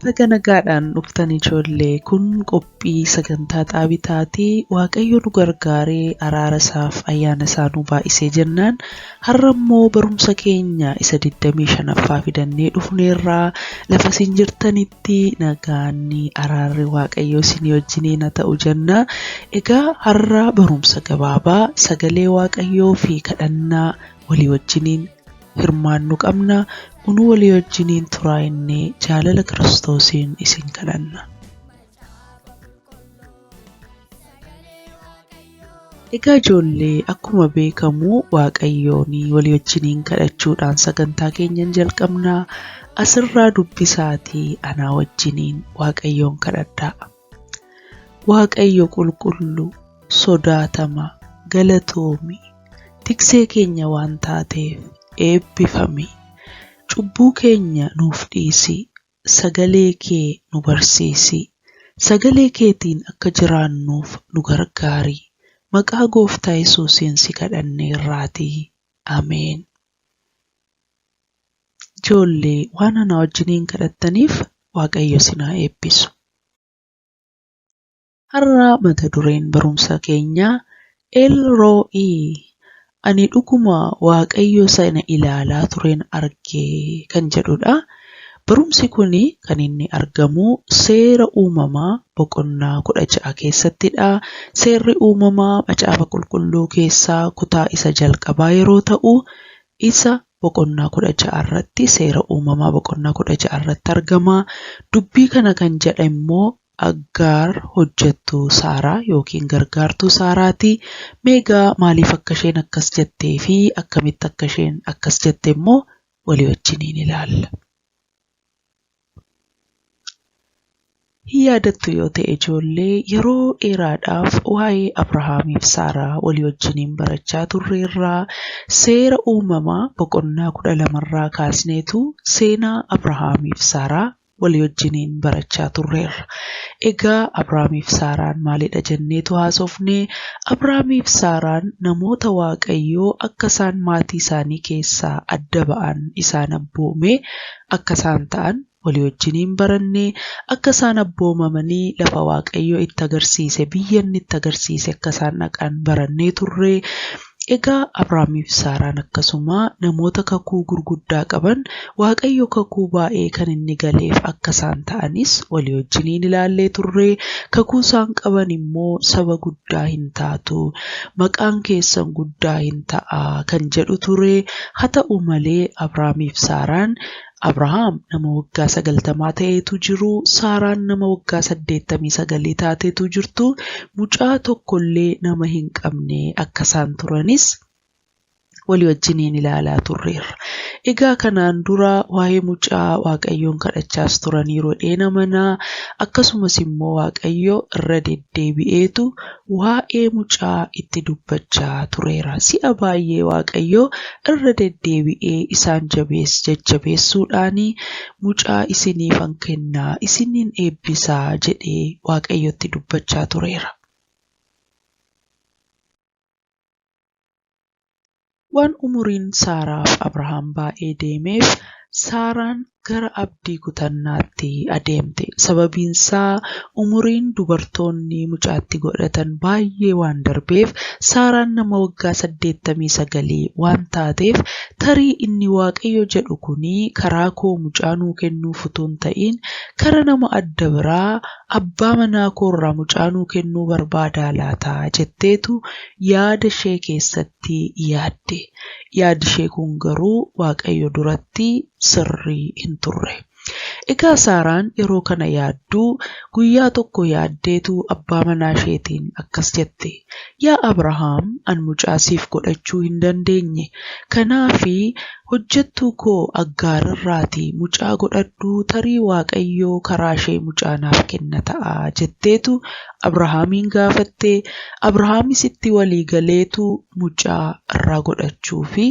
Baga nagaadhaan dhuftan ijoollee kun qophii sagantaa xaabitaati. Waaqayyo nu gargaaree araara isaaf ayyaana isaa nu baay'isee jennaan har'a immoo barumsa keenya isa 25ffaa fidannee dhufneerraa lafa isin jirtanitti nagaanni araarri Waaqayyo isinii wajjiniin haa ta'u jenna. Egaa har'a barumsa gabaabaa sagalee Waaqayyoo fi kadhannaa walii wajjiniin hirmaannu qabna. Unuu walii wajjiniin turaa innee jaalala Kiristoosiin isin kadhanna. Egaa ijoollee akkuma beekamu Waaqayyoon walii wajjiniin kadhachuudhaan sagantaa keenyan jalqabna. Asirraa dubbisaatii anaa wajjiniin Waaqayyoon kadhadhaa. Waaqayyo qulqulluu, sodaatama, galatoomi, tiksee keenya waan taateef eebbifami. Cubbuu keenya nuuf dhiisi, sagalee kee nu barsiisi. Sagalee keetiin akka jiraannuuf nu gargaari. Maqaa Gooftaa Yesuusiin si kadhanneerraatii. Ameen. Ijoollee waan anaa wajjiniin kadhattaniif Waaqayyo isin haa eebbisu. Har'a mata dureen barumsa keenyaa El Roo'i ani dhuguma Waaqayyo sana ilaalaa turen arge kan jedhudha. Barumsi kun kan inni argamu seera uumamaa boqonnaa 16 keessattidha. Seerri uumamaa macaafa qulqulluu keessaa kutaa isa jalqabaa yeroo ta'u, isa boqonnaa 16 irratti seera uumamaa boqonnaa 16 irratti argama. Dubbii kana kan jedhe immoo Aggaar hojjettuu Saaraa yookiin gargaartuu Saaraati. Mee egaa maaliif akka isheen akkas jettee fi akkamitti akka isheen akkas jette immoo walii wajjiniin ilaalla. Hin yaadattu yoo ta'e ijoollee yeroo dheeraadhaaf waa'ee Abrahaamiif Saaraa walii wajjiniin barachaa turreerra. Seera uumamaa boqonnaa 12 irraa kaasneetu seenaa Abrahaamiif Saaraa walii wajjiniin barachaa turreerra. Egaa Abrahaamiif Saaraan maalidha jenneetu haasofne. Abrahaamiif Saaraan namoota Waaqayyoo akka isaan maatii isaanii keessaa adda ba'an isaan abboome akka isaan ta'an walii wajjiniin baranne. Akka isaan abboomamanii lafa Waaqayyo itti agarsiise biyya inni itti agarsiise akka isaan dhaqan barannee turre. Egaa Abrahaamiif Saaraan akkasuma namoota kakuu gurguddaa qaban Waaqayyo kakuu baay'ee kan inni galeef akka isaan ta'anis walii wajjiniin ilaallee turre. Kakuu isaan qaban immoo saba guddaa hin taatu, maqaan keessan guddaa hin ta'a kan jedhu ture. Haa ta'u malee Abrahaamiif Saaraan Abrahaam nama waggaa 90 ta'eetu jiru, Saaraan nama waggaa 89 taateetu jirtu, mucaa tokkollee nama hin qabne akka isaan turanis walii wajjiniin ilaalaa turreerra. Egaa kanaan dura waa'ee mucaa Waaqayyoon kadhachaas turaniiru jedheen amana. Akkasumas immoo Waaqayyo irra deddeebi'eetu waa'ee mucaa itti dubbachaa tureera. Si'a baay'ee Waaqayyo irra deddeebi'ee isaan jabees jajjabeessuudhaan mucaa isiniifan kenna, isinin eebbisa jedhee Waaqayyotti dubbachaa tureera. Waan umuriin Saaraaf Abrahaam baay'ee deemeef Saaraan gara abdii kutannaatti adeemte. Sababiinsaa umuriin dubartoonni mucaatti godhatan baay'ee waan darbeef Saaraan nama waggaa 89 waan taateef tarii inni Waaqayyo jedhu kun karaa koo mucaa nuu kennuuf utuu hin ta'iin kara nama adda biraa abbaa manaa koorraa mucaa nuu kennuu barbaadaa laata jetteetu yaada ishee keessatti yaadde. Yaadi ishee kun garuu Waaqayyo duratti sirrii hin turre. Egaa Saaraan yeroo kana yaaddu guyyaa tokko yaaddeetu abbaa manaa isheetiin akkas jette, Yaa Abrahaam an mucaa siif godhachuu hin dandeenye. Kanaafi hojjettuu koo Aggaar irraatii mucaa godhadhuu tarii Waaqayyo karaa ishee mucaa naaf kenna ta'a jetteetu Abrahaamiin gaafatte. Abrahaamis itti walii galeetu mucaa irraa godhachuufi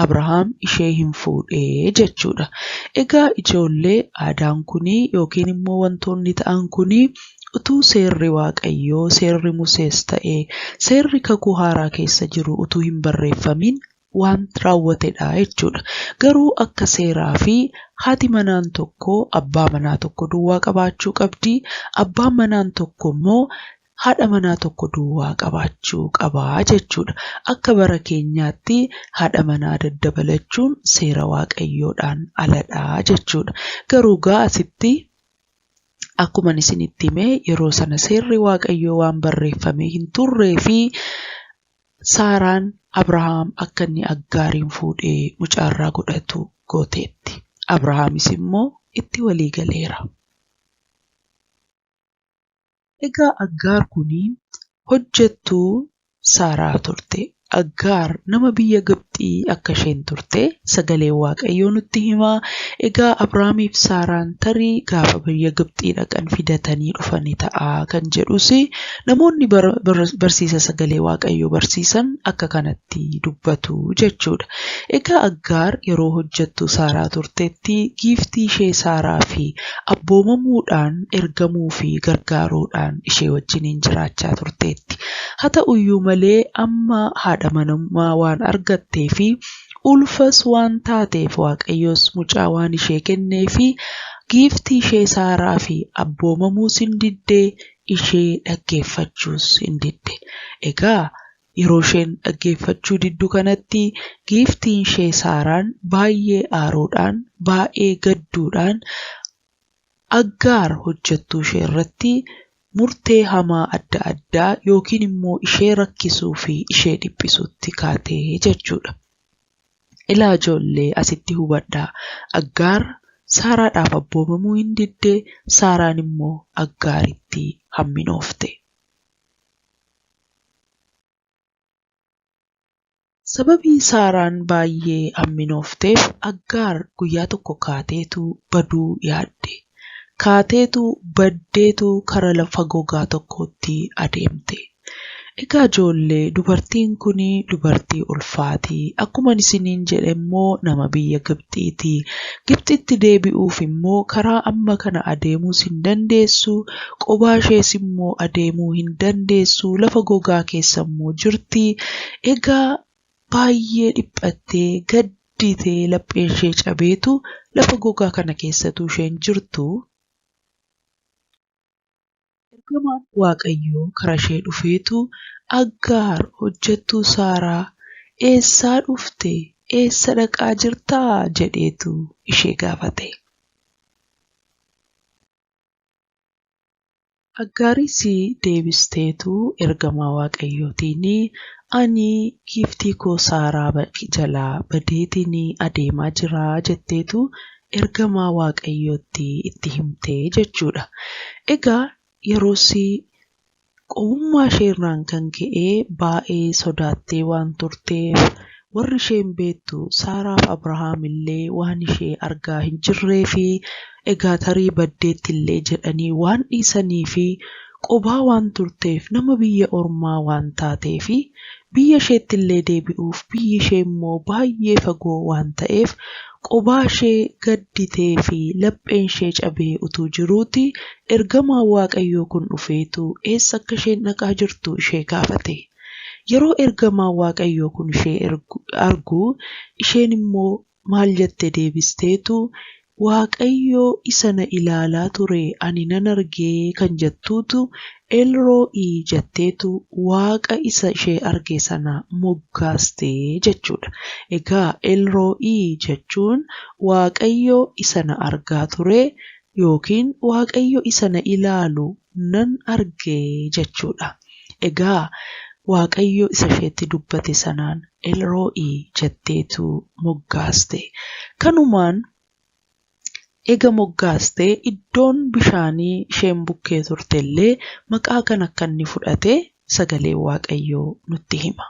Abrahaam ishee hin fuudhe jechuudha. Egaa ijoollee aadaan kuni yookiin immoo wantoonni ta'an kuni utuu seerri Waaqayyoo, seerri Musees ta'e seerri kakuu haaraa keessa jiru utuu hin barreeffamin waan raawwatedha jechuudha. Garuu akka seeraa fi haati manaan tokko abbaa manaa tokko duwwaa qabaachuu qabdi. Abbaan manaan tokko immoo haadha manaa tokko duwwaa qabaachuu qabaa jechuudha. Akka bara keenyaatti haadha manaa daddabalachuun seera Waaqayyoodhaan aladha jechuudha. Garuu gaa asitti akkuma isinitti hime yeroo sana seerri Waaqayyoo waan barreeffamee hin turree fi Saaraan Abrahaam akka inni Aggaariin fuudhee mucaarraa godhatu gooteetti. Abrahaamis immoo itti walii galeera. Egaa Aggaar kuni hojjettuu Saaraa turte. Aggaar nama biyya Gibxii akka isheen turte sagaleen Waaqayyoo nutti hima. Egaa Abrahaamiif Saaraan tarii gaafa biyya Gibxii dhaqan fidatanii dhufanii ta'a kan jedhus namoonni barsiisa sagalee Waaqayyoo barsiisan akka kanatti dubbatu jechuudha. Egaa Aggaar yeroo hojjettu Saaraa turtetti giiftii ishee Saaraa fi abboomamuudhaan ergamuu fi gargaaruudhaan ishee wajjiniin jiraachaa turteetti. Haa ta'uyyuu malee amma haadha manummaa waan argattee fi ulfas waan taateef Waaqayyos mucaa waan ishee kennee fi giiftii ishee Saaraa fi abboomamuus hin didde, ishee dhaggeeffachuus hin didde. Egaa yeroo isheen dhaggeeffachuu diddu kanatti giiftiin ishee Saaraan baay'ee aaruudhaan, baay'ee gadduudhaan Aggaar hojjettuu ishee irratti murtee hamaa adda addaa yookiin immoo ishee rakkisuu fi ishee dhiphisuutti kaatee jechuudha. Ilaa ijoollee asitti hubadhaa. Aggaar Saaraadhaaf abboomamuu hin didde, Saaraan immoo Aggaaritti hamminoofte. Sababii Saaraan baay'ee hamminoofteef Aggaar guyyaa tokko kaateetu baduu yaadde. Kaateetu baddeetu kara lafa gogaa tokkootti adeemte. Egaa ijoollee dubartiin kun dubartii ulfaati. Akkuma isiniin jedhe immoo nama biyya Gibxiiti. Gibxitti deebi'uuf immoo karaa amma kana adeemuus hin dandeessu. Qobaa ishees immoo adeemuu hin dandeessu. Lafa gogaa keessa immoo jirti. Egaa baay'ee dhiphattee gadditee lapheen ishee cabeetu lafa gogaa kana keessatu isheen jirtu. Ergamaan Waaqayyoo karaa ishee dhufeetu Aggaar hojjettuu Saaraa eessaa dhufte? Eessa dhaqaa jirtaa? Jedheetu ishee gaafate. Aggaaris deebisteetu ergamaa Waaqayyootiin ani giiftii koo Saaraa jalaa badeetiin adeemaa jira jetteetu ergamaa Waaqayyootti itti himte jechuudha. Egaa yeroos qobummaa isheerraan kan ka'e baay'ee sodaattee waan turteef warri isheen beektu Saaraaf Abrahaam illee waan ishee argaa hin jirree fi egaa tarii baddeetti illee jedhanii waan dhiisanii fi qobaa waan turteef nama biyya ormaa waan taateef biyya isheetti illee deebi'uuf biyyi ishee immoo baay'ee fagoo waan ta'eef qobaa ishee gadditee fi lapheen ishee cabee utuu jiruuti ergamaan Waaqayyoo kun dhufeetu eessa akka isheen dhaqaa jirtu ishee gaafate. Yeroo ergamaan Waaqayyoo kun ishee argu isheen immoo maal jette deebisteetu Waaqayyoo isa na ilaalaa ture ani nan argee kan jettuutu Elroo'ii jetteetu Waaqa isa ishee arge sana moggaaste jechuudha. Egaa Elroo'ii jechuun Waaqayyo isa na argaa ture yookiin Waaqayyo isa na ilaalu nan arge jechuudha. Egaa Waaqayyo isa isheetti dubbate sanaan Elroo'ii jetteetu moggaaste. Kanumaan ega moggaaste iddoon bishaanii isheen bukkee turte illee maqaa kan akka inni fudhate sagaleen Waaqayyoo nutti hima.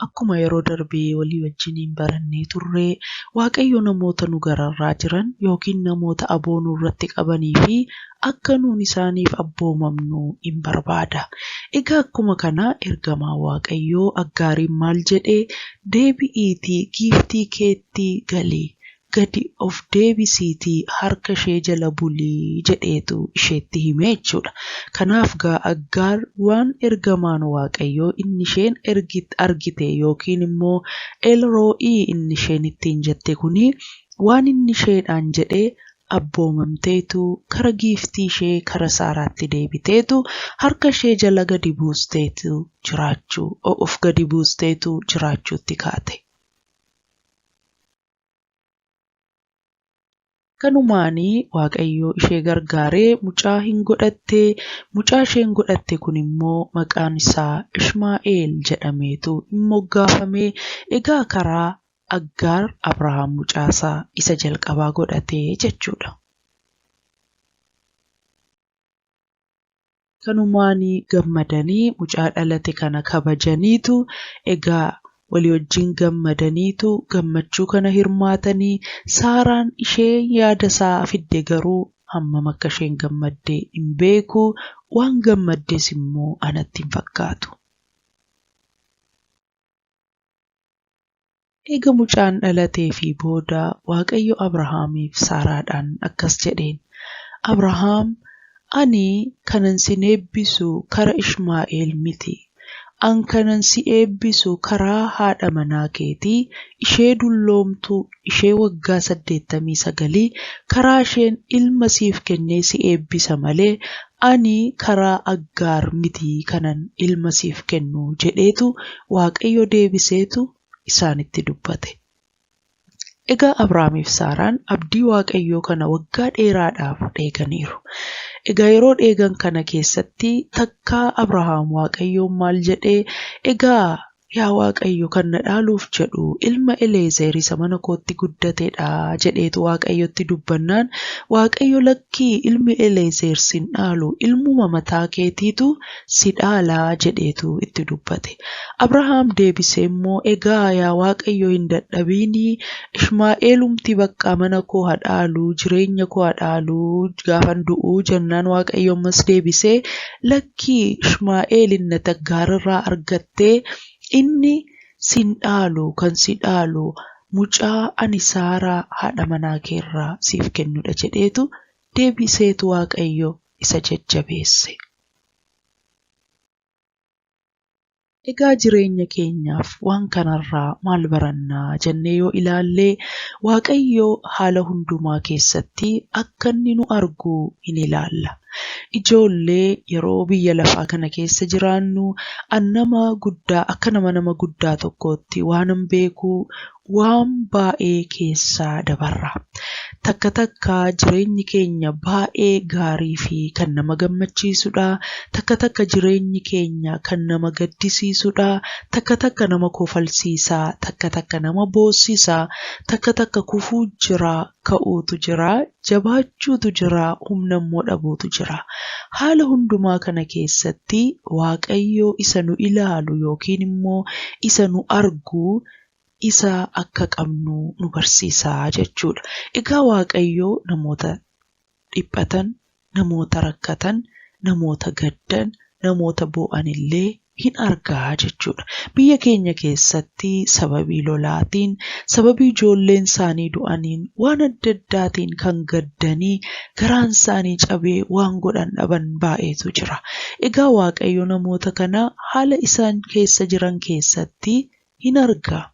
Akkuma yeroo darbee walii wajjiniin barannee turre Waaqayyo namoota nu gararraa jiran yookiin namoota aboo nurratti qabanii fi akka nuun isaaniif abboomamnu hin barbaada. Egaa akkuma kana ergamaa Waaqayyoo Aggaariin maal jedhee deebi'iitii giiftii keetti gali. gadi of deebisiitii harka ishee jala bulii jedheetu isheetti hime jechuudha. Kanaaf gaa Aggaar waan ergamaan Waaqayyoo inni isheen argite yookiin immoo Elroo'ii inni isheen ittiin jette kuni waan inni isheedhaan jedhee abboomamteetu kara giiftii ishee kara Saaraatti deebiteetu harka ishee jala gadi buusteetu jiraachuu of gadi buusteetu jiraachuutti kaate. Kanumaanii Waaqayyo ishee gargaaree mucaa hin godhatte. Mucaa isheen godhatte kun immoo maqaan isaa Ishmaa'eel jedhameetu hin moggaafame. Egaa karaa Aggaar Abrahaam mucaasaa isa jalqabaa godhate jechuudha. Kanumaanii gammadanii mucaa dhalate kana kabajaniitu egaa walii wajjin gammadaniitu gammachuu kana hirmaatanii. Saaraan ishee yaada isaa fidde garuu hammam akka isheen gammadde hin beeku. Waan gammaddes immoo anatti hin fakkaatu. Eega mucaan dhalatee fi booda Waaqayyo Abrahaamiif Saaraadhaan akkas jedheen: Abrahaam, ani kanan sin eebbisu kara Ishmaa'eel miti. An kanan si eebbisu karaa haadha manaa keetii ishee dulloomtuu ishee waggaa 89 karaa isheen ilma siif kennee si eebbisa malee ani karaa Aggaar miti kanan ilma siif kennu jedheetu Waaqayyo deebiseetu isaanitti dubbate. Egaa Abrahaamiif Saaraan abdii Waaqayyoo kana waggaa dheeraadhaaf dheeganiiru. Egaa yeroo dheegan kana keessatti takkaa Abrahaam Waaqayyoon maal jedhee, egaa yaa Waaqayyo kan na dhaaluuf jedhu ilma Eleezer isa mana kootti guddatedha jedheetu Waaqayyotti dubbannaan, Waaqayyo lakkii ilmi Eleezer sin dhaalu, ilmuma mataa keetiitu si dhaalaa jedheetu itti dubbate. Abrahaam deebisee immoo egaa yaa Waaqayyo hin dadhabiinii, Ishmaa'eelumti bakka mana koo haa dhaalu, jireenya koo haa dhaalu gaafan du'uu jennaan Waaqayyo ammas deebisee lakkii Ishmaa'eel inni ati Aggaararraa argattee inni sin dhaalu, kan si dhaalu mucaa ani Saaraa haadha manaa keerraa siif kennudha jedheetu deebiseetu Waaqayyo isa jajjabeesse. Egaa jireenya keenyaaf waan kanarraa maal barannaa jennee yoo ilaallee, Waaqayyo haala hundumaa keessatti akka inni nu argu hin ilaalla. Ijoollee yeroo biyya lafaa kana keessa jiraannu an nama guddaa akka nama guddaa tokkootti waanan beeku waan baay'ee keessaa dabarra. Takka takka jireenyi keenya baay'ee gaarii fi kan nama gammachiisudha. Takka takka jireenyi keenya kan nama gaddisiisudha. Takka takka nama kofalsiisa. Takka takka nama boossisa. Takka takka kufuu jira, ka'uutu jira, jabaachuutu jira, humna immoo dhabuutu jira. Haala hundumaa kana keessatti Waaqayyo isa nu ilaalu yookiin immoo isa nu argu isa akka qabnu nu barsiisa jechuudha. Egaa Waaqayyo namoota dhiphatan, namoota rakkatan, namoota gaddan, namoota boo'an illee hin argaa jechuudha. Biyya keenya keessatti sababii lolaatiin, sababii ijoolleen isaanii du'aniin, waan adda addaatiin kan gaddanii garaan isaanii cabee waan godhan dhaban baay'eetu jira. Egaa Waaqayyo namoota kana haala isaan keessa jiran keessatti hin argaa.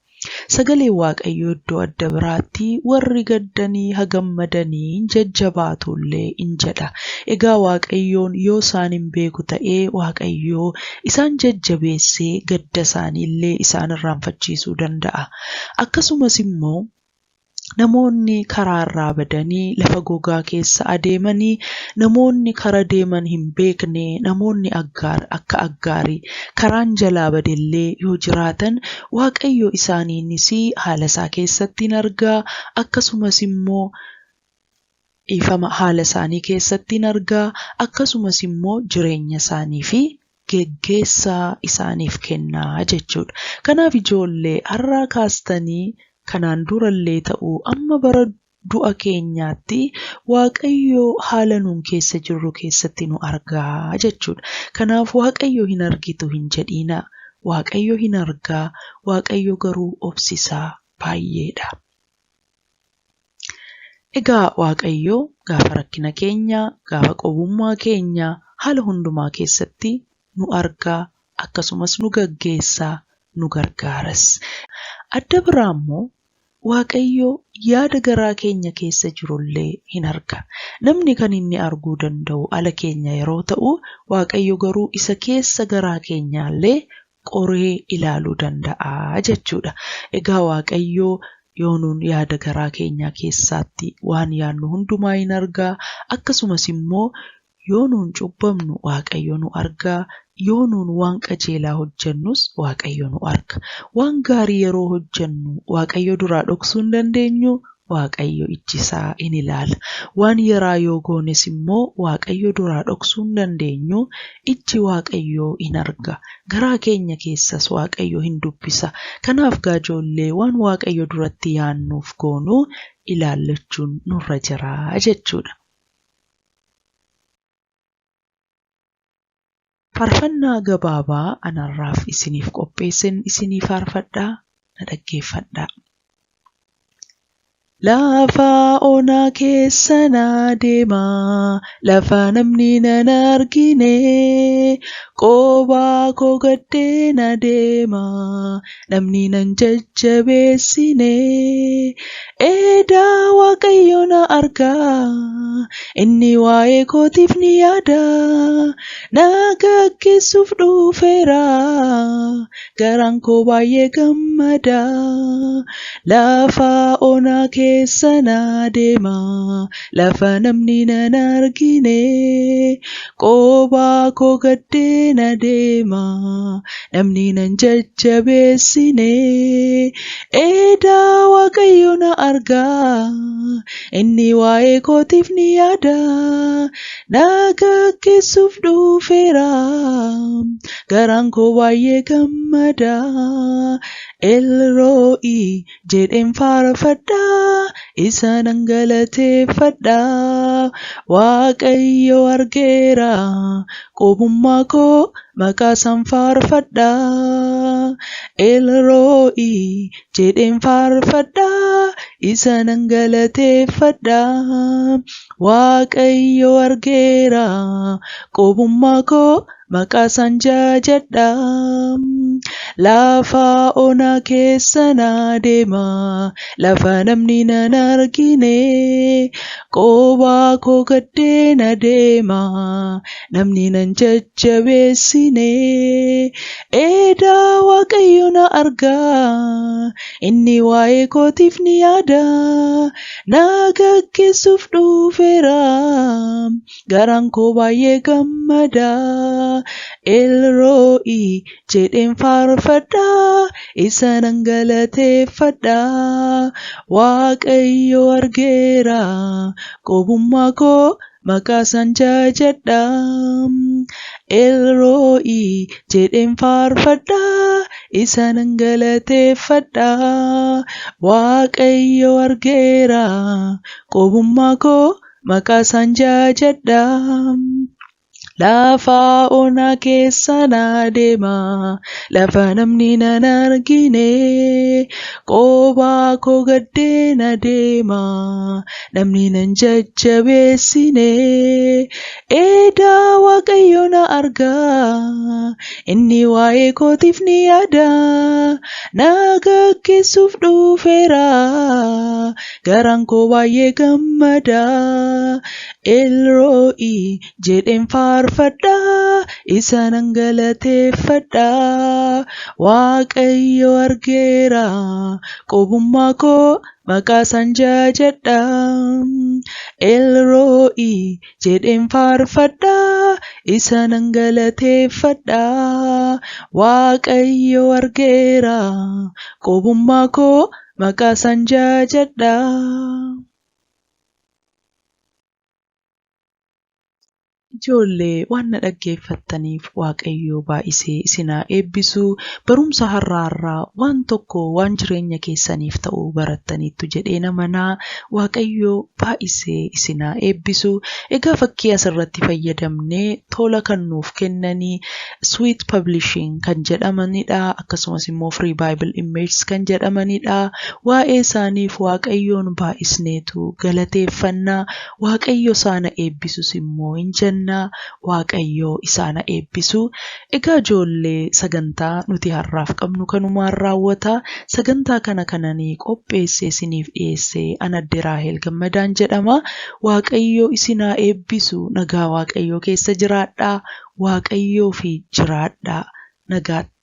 Sagaleen Waaqayyoo iddoo adda biraatti warri gaddanii hagammadanii jajjabaatu illee in jedha. Egaa Waaqayyoon yoo isaan hin beeku ta'ee Waaqayyoo isaan jajjabeessee gadda isaanii illee isaan irraanfachiisuu danda'a. Akkasumas immoo namoonni karaa irraa badanii lafa gogaa keessa adeemanii, namoonni kara deeman hin beekne, namoonni Aggaar akka Aggaarii karaan jalaa badellee yoo jiraatan Waaqayyo isaaniinis haala isaa keessatti hin argaa. Akkasumas immoo dhiifama haala isaanii keessatti hin argaa. Akkasumas immoo jireenya isaanii fi geggeessaa isaaniif kennaa jechuudha. Kanaaf ijoollee har'aa kaastanii kanaan durallee ta'uu amma bara du'a keenyaatti Waaqayyo haala nuun keessa jirru keessatti nu argaa jechuudha. Kanaaf Waaqayyo hin argitu hin jedhiinaa. Waaqayyo hin argaa. Waaqayyo garuu obsisaa baay'eedha. Egaa Waaqayyo gaafa rakkina keenya, gaafa qobummaa keenya haala hundumaa keessatti nu argaa, akkasumas nu gaggeessaa, nu gargaaras. Adda biraa immoo Waaqayyo yaada garaa keenya keessa jirullee hin arga. Namni kan inni arguu danda'u ala keenya yeroo ta'u, Waaqayyo garuu isa keessa garaa keenyaallee qoree ilaaluu danda'a jechuudha. Egaa Waaqayyo yoo nuun yaada garaa keenyaa keessaatti waan yaadnu hundumaa hin argaa, akkasumas immoo yoo nuun cubbamnu Waaqayyo nu argaa, yoo nuun waan qajeelaa hojjennus Waaqayyo nu arga. Waan gaarii yeroo hojjennu Waaqayyo duraa dhoksuu hin dandeenyu, Waaqayyo ijji isaa in ilaala. Waan yaraa yoo goones immoo Waaqayyo duraa dhoksuu hin dandeenyu, ijji Waaqayyoo in arga. Garaa keenya keessas Waaqayyo hin dubbisa. Kanaaf gaa ijoollee waan Waaqayyo duratti yaannuuf goonu ilaallachuun nurra jira jechuudha. Faarfannaa gabaabaa anarraaf isiniif qopheessen isinii faarfadhaa, na dhaggeeffadhaa. Lafa onaa keessa na deemaa, lafa namni nan argine, qobaa koo gaddee na deemaa, namni nan jajjabeessine. Edaa Waaqayyo na argaa, inni waa'ee kootiif ni yaada, na gaggeessuuf dhufeera, garaan koo baay'ee gammada. Lafa onaa keessa na deemaa, lafa namni nan argine, qobaa koo gaddee na deemaa, namni nan jajjabeessine. Edaa Waaqayyo na argaa, inni waa'ee kootiif ni yaada, na gaggeessuuf dhufeera, garaan koo baay'ee gammada. Elroo'i jedheen faarfadhaa, isa nan galateeffadhaa. Waaqayyo argeera qobummaa koo, maqaa isaan faarfadhaa. Elroo'i jedheen faarfadhaa, isa nan galateeffadhaa. Waaqayyo argeera qobummaa koo, maqaa isaan jajadhaa. Lafa onaa keessa na deemaa, lafa namni nan argine, qobaa koo gaddee na deemaa, namni nan jajjabeessine. Edaa Waaqayyo na argaa, inni waa'ee kootiif ni yaada, na gaggeessuuf dhufeera, garaan koo baay'ee gammada. Elroo'i jedheen faarfadhaa, isa nan galateeffadhaa. Waaqayyo argeera qobummaa koo, maqaa isaan jajadhaa. Elroo'i jedheen faarfadhaa, isa nan galateeffadhaa. Waaqayyo argeera qobummaa koo, maqaa isaan jajadhaa. Lafa onaa keessa na deemaa, lafa namni nan argine, qobaa koo gaddee na deemaa, namni nan jajjabeessine. Edaa Waaqayyo na argaa, inni waa'ee kootiif ni yaada, na gaggeessuuf dhufeera, garaan koo baay'ee gammada. Elroo'i jedheen faarfadhaa, isa nan galateeffadhaa. Waaqayyo argeera qobummaa koo, maqaa isaan jajadhaa. Elroo'i jedheen faarfadhaa, isa nan galateeffadhaa. Waaqayyo argeera qobummaa koo, maqaa isaan jajadhaa. Ijoollee waan na dhaggeeffattaniif Waaqayyo baay'isee isin haa eebbisu. Barumsa har'aarraa waan tokko waan jireenya keessaniif ta'u barattaniittu jedheen amanaa. Waaqayyo baay'isee isin haa eebbisu. Egaa fakkii asirratti fayyadamnee tola kan nuuf kennanii Sweet Publishing kan jedhamanidha. Akkasumas immoo Free Bible Images kan jedhamanidha. Waa'ee isaaniif Waaqayyoon baay'isneetu galateeffannaa. Waaqayyo isaan haa eebbisus immoo hin jenna. Waaqayyo isaan haa eebbisu. Egaa ijoollee sagantaa nuti har'aaf qabnu kanumaan raawwata. Sagantaa kana kananii qopheessee isiniif dhiyeesse ana Addee Raahel Gammadaan jedhama. Waaqayyo isin haa eebbisu. Nagaa Waaqayyoo keessa jiraadhaa. Waaqayyoo fi jiraadhaa. Nagaatti.